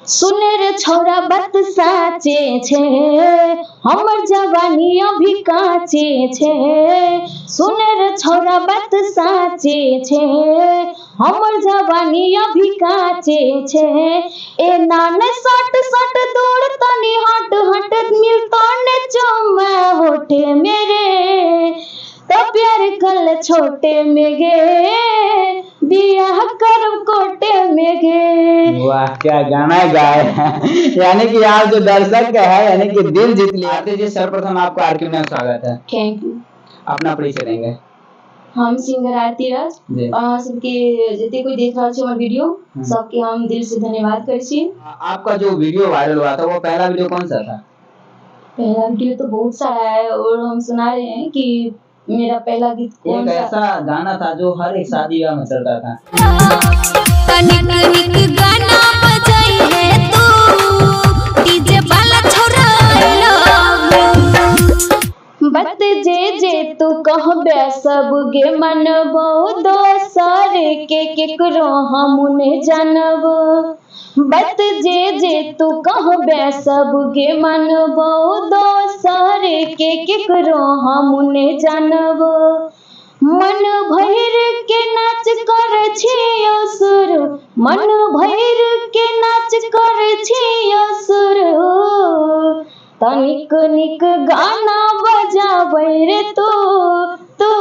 सुने रे छौड़ा बात साचे छे, हमर जवानी अभी काचे छे। सुने रे छौड़ा बात साचे छे, हमर जवानी अभी काचे छे। ए नाने सट सट दूर तनी हट हट मिलतो ने चुम्मा होठे मेरे, तो प्यार कल छोटे में गे बियाह करब कोटे में गे। वाह क्या गाना गाए हैं। यानी कि आप जो दर्शक है यानी कि दिल जीत लिया। आरती जी सर्वप्रथम आपको आरके में स्वागत है। Thank you. अपना परिचय देंगे। हम सिंगर आरती राज जी। और अहाँ सबके जते कोई देख रहल छै हमर वीडियो सबके हम दिल से धन्यवाद करै छी। आपका जो वीडियो वायरल हुआ था वो पहला वीडियो कौन सा था? पहला वीडियो तो बहुत सारा है और हम सुना रहे हैं कि मेरा पहला गीत कौन एक सा। ऐसा गाना था जो हर एक शादी विवाह में चलता था। तनिक निक गाना बजाई है तू डीजे वाला छोरा I love you. बत जे जे तू कहबे सब गे मनबो, दोसर के केकरो हम ने जानबो। बत जे जे तू कहबे सब गे मनबो, दोसर के केकरो हम ने जानबो। मन भर के नाच कर छियो सुर, मन भर के नाच कर छियो सुर। तनिक निक गाना बजाबै रे तू तू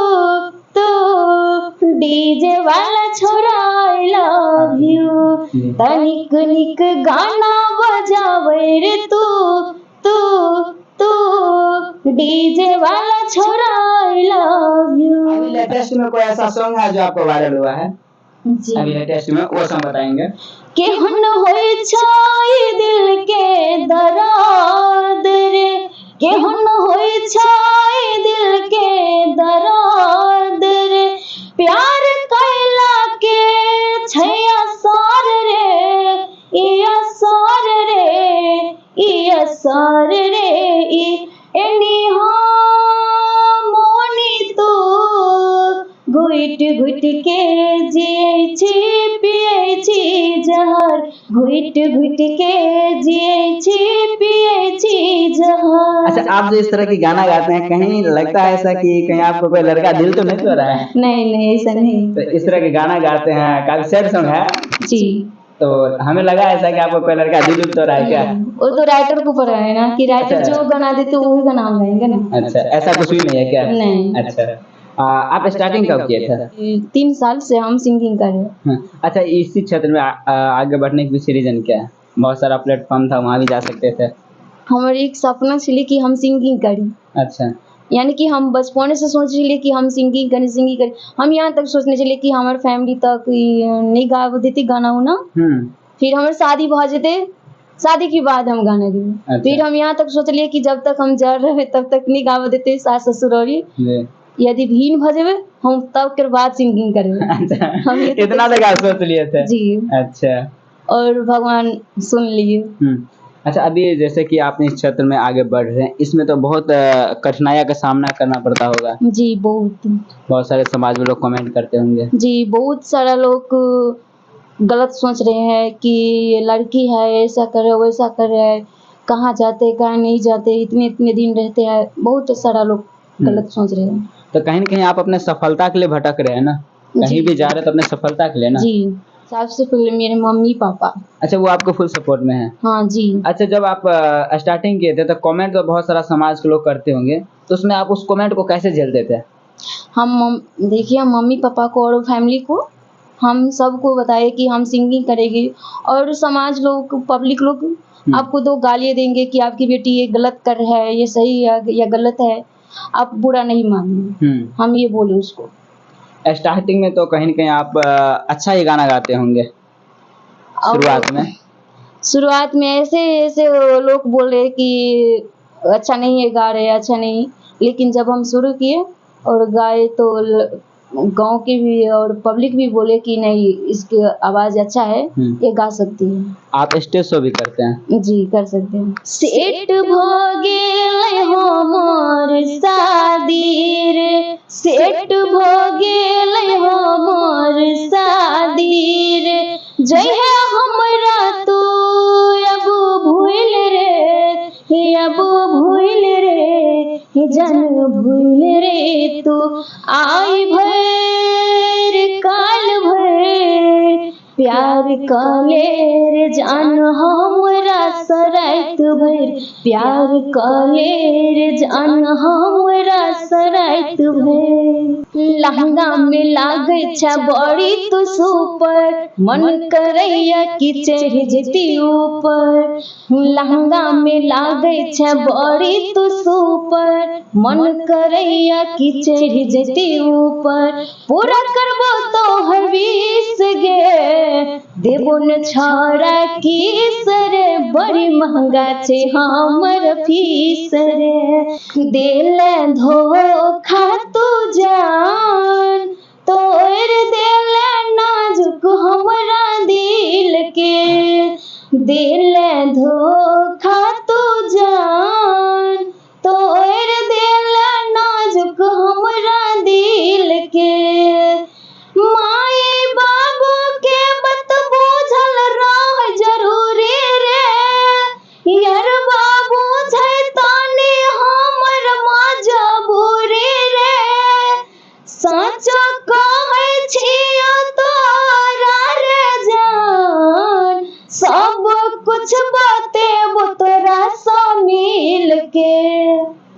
तू डीजे वाला छोरा I love you. तनिक निक गाना बजाबै रे तू तू तू डीजे वाला छोरा I love you. अभी लेटेस्ट में कोई ऐसा सॉन्ग है जो आपको वायरल हुआ है? जी अभी लेटेस्ट में वो सॉन्ग बताएंगे। केहन होइ छै दिल के दर्द रे, केहन होइ छै दिल के दर्द रे। प्यार कैला के छै असर रे, ई असर रे, ई असर रे। ई एनी हम ओनी तू घुटि घुटि के जियै छी पियै छी जहर, घुटि घुटि के जियै छी पियै छी जहर। अच्छा, आप जो इस तरह की गाना गाते हैं कहीं लगता है ऐसा कि कहीं आपको कोई लड़का दिल तो नहीं तोड़ रहा है? नहीं नहीं ऐसा नहीं। तो इस तरह के गाना गाते हैं, काफी सैड सॉन्ग है जी। तो हमें लगा ऐसा कि आपको कोई लड़का दिल तोड़ रहा है क्या? वो तो राइटर के ऊपर है ना कि राइटर अच्छा। जो गाना देते वही गाना हम गाएंगे ना। अच्छा, ऐसा कुछ भी नहीं है क्या? नहीं। अच्छा, आप स्टार्टिंग कब किए थे? 3 साल से हम सिंगिंग कर रहे हैं। हाँ। अच्छा, इसी क्षेत्र में आगे बढ़ने के पीछे रीजन क्या है? बहुत सारा प्लेटफॉर्म था, वहाँ भी जा सकते थे। हमारे एक सपना छलै कि हम सिंगिंग करी। अच्छा। यानी कि हम बचपने से सोच रही कि हम सिंगिंग करी सिंगिंग करी। हम यहाँ तक सोचने छलियै कि हमार फैमिली तक नहीं गाबऽ देती गाना उना, फिर हमर शादी भऽ जेतै, शादी के बाद हम गाना गेबै। अच्छा। फिर हम यहाँ तक सोचलियै कि जब तक हम जड़ रहबै तब तक नहीं गाबऽ देतै सास ससुर और यदि भीन भऽ जेबै हम तब के बाद सिंगिंग करबै। अच्छा, हम ये तो इतना तक आप सोच लिए थे? जी। अच्छा। और भगवान सुन लिए। अच्छा, अभी जैसे कि आप इस क्षेत्र में आगे बढ़ रहे हैं, इसमें तो बहुत कठिनाइयों का सामना करना पड़ता होगा। जी बहुत। बहुत सारे समाज में लोग कमेंट करते होंगे। जी, बहुत सारा लोग गलत सोच रहे हैं कि ये लड़की है ऐसा कर रहे वैसा कर रहे हैं, कहाँ जाते कहाँ नहीं जाते, इतने इतने दिन रहते हैं, बहुत सारा लोग गलत सोच रहे हैं। तो कहीं ना कहीं आप अपने सफलता के लिए भटक रहे हैं ना, कहीं भी जा रहे हैं तो अपने सफलता के लिए ना। जी, सबसे पहले मेरे मम्मी पापा। अच्छा, वो आपको फुल सपोर्ट में है? हाँ जी। अच्छा, जब आप स्टार्टिंग किए थे तो कमेंट तो बहुत सारा समाज के लोग करते होंगे, तो उसमें आप उस कमेंट को कैसे झेलते थे? हम देखिए, हम मम्मी पापा को और फैमिली को हम सबको बताए कि हम सिंगिंग करेंगे, और समाज लोग पब्लिक लोग आपको दो गालियाँ देंगे कि आपकी बेटी ये गलत कर रहा है, ये सही है या गलत है, आप बुरा नहीं मानिए। हम ये बोले उसको। स्टार्टिंग में तो कहीं ना कहीं आप अच्छा ही गाना गाते होंगे शुरुआत में? शुरुआत में ऐसे ऐसे लोग बोल रहे कि अच्छा नहीं है गा रहे अच्छा नहीं, लेकिन जब हम शुरू किए और गाए तो गांव के भी और पब्लिक भी बोले कि नहीं इसकी आवाज़ अच्छा है, ये गा सकती है। आप स्टेज शो भी करते हैं? जी कर सकते हैं। सेट भ गेलै हमर शादी रे, सेट भ गेलै हमर शादी रे, जइहे हमरा तू जन भूल रे तू। आइ भरि काल भरि प्यार कले रे जान हमरा सराइत भरि, प्यार कले रे जान हमरा सराइत भरि। लहंगा में लागै छै बड़ी तू सुपर, मन करैया कि चढ़ि जेती ऊपर। लहंगा में लागै छै बड़ी तू सुपर, मन करैया कि चढ़ि जेती ऊपर। पूरा करबो तोहर विश गे, देबो न छौड़ा किस रे, बड़ी महंगा छै हमर फीस रे। देले धोखा तू जान, तोड़ देले नाजुक हमरा दिल के। देले धोखा तू जान, तोड़ देले नाजुक हमरा दिल के। माई बाबू के बात बुझल रह जरूरी रे, यार बाबू तनी हमर मजबूरी रे। सच कहै छियौ तोरा रे जान, सब कुछ बतेबो तोरा सँ मिल के।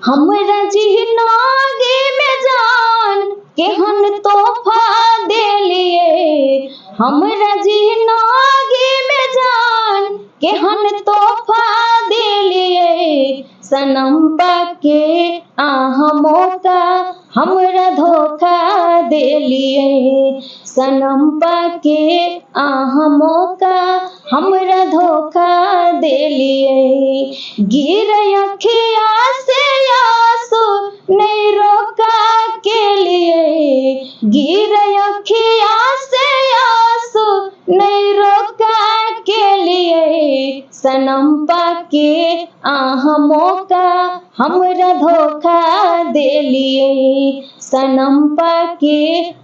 हमरा जिनगी में जान केहन तोहफा देलिए, हमरा जिनगी में जान केहन तोहफा देलिए। सनम पाके अहाँ मौका हमरा धोखा देलिए, सनम पाके अहाँ मौका हमरा धोखा देलिए। गिर अखिया से आंसू नहीं रोका के लिए, गिर अखिया से आंसू नहीं रोका के लिए। सनम पाके अहाँ मौका हमरा धोखा देलिए, सनम पाके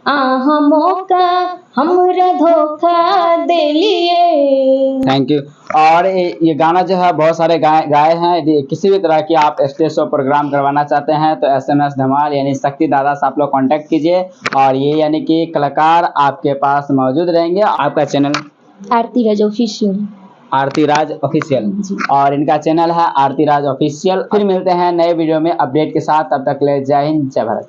अहाँ मौका हमरा धोखा देलिए। Thank you. और ये गाना जो है बहुत सारे गाए गाए हैं। यदि किसी भी तरह की आप स्टेज शो प्रोग्राम करवाना चाहते हैं तो SMS धमाल यानी शक्ति दादा से आप लोग कांटेक्ट कीजिए और ये यानी कि कलाकार आपके पास मौजूद रहेंगे। आपका चैनल? आरती राज ऑफिशियल। आरती राज ऑफिशियल। जी। और इनका चैनल है आरती राज ऑफिशियल। फिर मिलते हैं नए वीडियो में अपडेट के साथ, तब तक ले जय हिंद जय भारत।